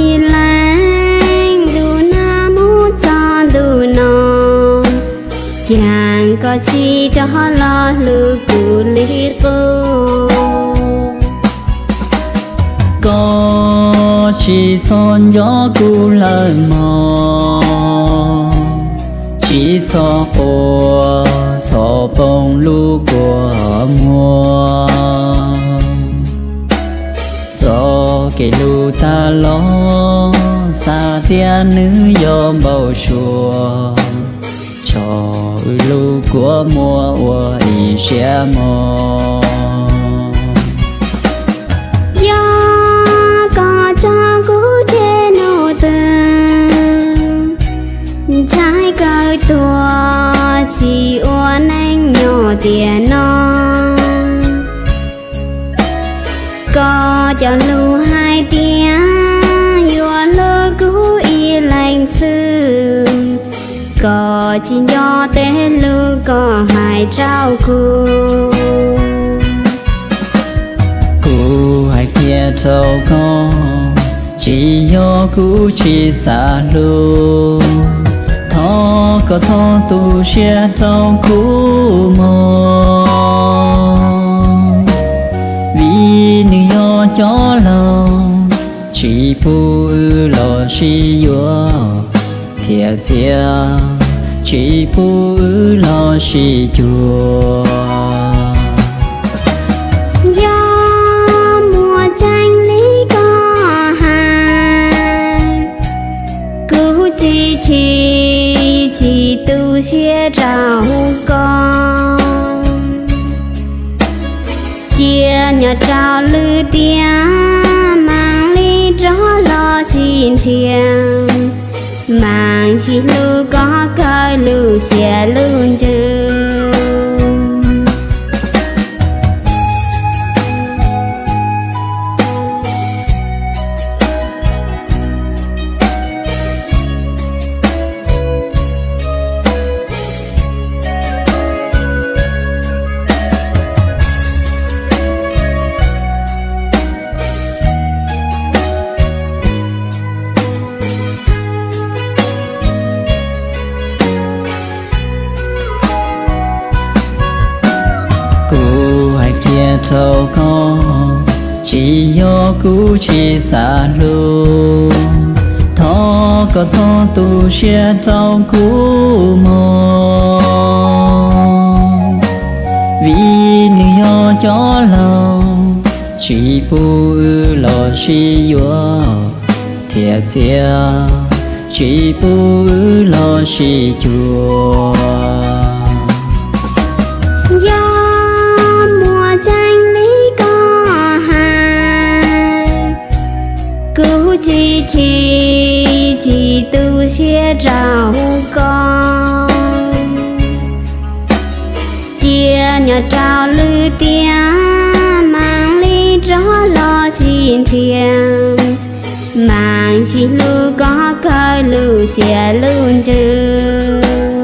Ib leeg ntu nag mus txog ntu no, caag koj tsi rov los hlub kuv li qub? Koj tsi txhob nco kuv lawm mog, tsi txhob quaj txhob poob lub kua muag. Txoj kev hlub tag los xav tias nws yuav npau suav, tso wb lub kua muag ua ib siab mog. Yog koj tso kuv tseg nub twg, ntshai kawg tuag tsis ua neej nyob tiam no. Koj cov lus hais tias yuav hlub kuv ib leeg xwb, koj tsis nco tej lus koj hais rau kuv. Kuv hais qhia rau koj, tsis yog kuv tsis xav hlub, thov koj txhob tu siab rau kuv mog. Vim nws yog cov laus, tsis pub wb los sib yuav, thiab txiav tsis pub wb los sib cuag. Yog muaj tseeb li koj hais, kuv tsis chim tsis tu siab rau koj. Cia nyob rau lwm tiam, mam li rov los sib nrhiav, mam sib hlub kom kawg lub siab lub ntsws. Kuv hais qhia rau koj, tsis yog kuv tsis xav hlub, thov koj txhob tu siab rau kuv mog. Vim nws yog cov laus, tsis pub wb los sib yuav, thiab txiav tsis pub wb los sib cuag. Yog muaj tseeb li koj hais, kuv tsis chim tsis tu siab rau koj. Cia nyob rau lwm tiam, mam li rov los sib nrhiav, mam sib hlub kom kawg lub siab lub ntsws.